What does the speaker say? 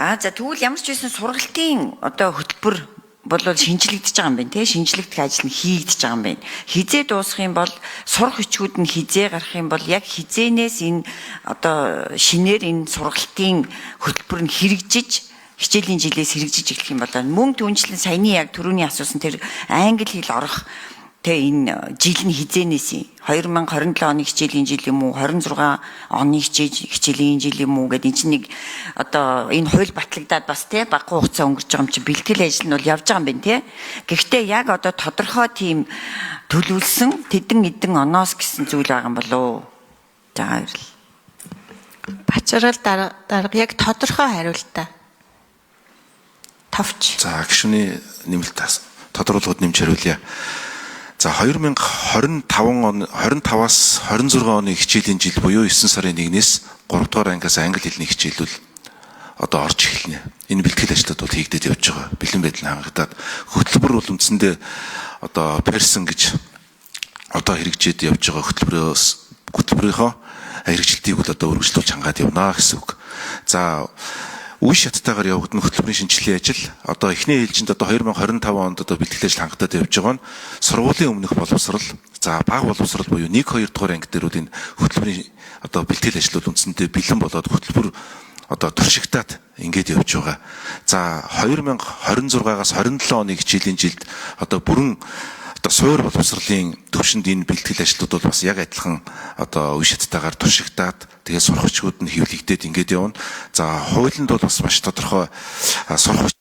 Аа за, тэгвэл ямар ч байсан сургалтын одоо хөтөлбөр бол шинжлэгдэж байгаа юм байна, тий, шинжлэгдэх ажил нь хийгдэж байгаа юм байна. Хэзээ дуусах юм бол, сурах бичгүүд нь хэзээ гарах юм бол, яг хэзээнээс энэ одоо шинээр энэ сургалтын хөтөлбөр нь хэрэгжиж, хичээлийн жилээс хэрэгжиж эхлэх юм бол, мөн түншлэн саяны яг түрүүний асуусан тэр англи хэл орох тэ энэ жил нь хэзээнээс юм, 2027 оны хичээлийн жил юм уу, 26 оны хичээлийн жил юм уу гэдэг энэ чинь нэг одоо энэ хууль батлагдаад бас тэ багахан хугацаа өнгөрч байгаа юм чинь бэлтгэл ажил нь бол явж байгаа юм байна, тэ. Гэхдээ яг одоо тодорхой тийм төлөвлөсөн тэдэн эдэн оноос гэсэн зүйл байгаа юм болов уу? За, баярлалаа. Бачаргал дарга, яг тодорхой хариултаа. Товч. За, гишүүний нэмэлт тодруулгууд нэмж хариулъя. За, 2025 он, 25-аас 26 оны хичээлийн жил буюу 9 сарын 1-ээс 3 дугаар ангиас англи хэлний хичээлүүд одоо орж эхэлнэ. Энэ бэлтгэл ажлууд бол хийгдээд явж байгаа. Бэлэн байдал нь хангагдаад, хөтөлбөр бол үндсэндээ одоо Pearson гэж одоо хэрэгжээд явж байгаа хөтөлбөрийнхөө хэрэгжилтийг бол одоо үргэлжлүүлж хангаад явна гэсэн үг. За, үе шаттайгаар явагдана хөтөлбөрийн шинжилгээ ажил. Одоо эхний ээлжинд одоо 2025 онд одоо бэлтгэл ажил хангагдаад явж байгаа нь сургуулийн өмнөх боловсрал, за, бага боловсрал буюу 1 2 дугаар анги дээр бол энэ хөтөлбөрийн одоо бэлтгэл ажлууд үндсэндээ бэлэн болоод, хөтөлбөр одоо туршигтаад ингээд явж байгаа. За, 2026-аас 27 оны хичээлийн жилд одоо бүрэн одоо суур боловсролын төвшөнд энэ бэлтгэл ажлууд бол бас яг адилхан одоо үе шаттайгаар туршигтаад, тэгээд сурах бичгүүд нь хэвлэгдээд ингээд явна. За, хуулинд бол бас маш тодорхой сурах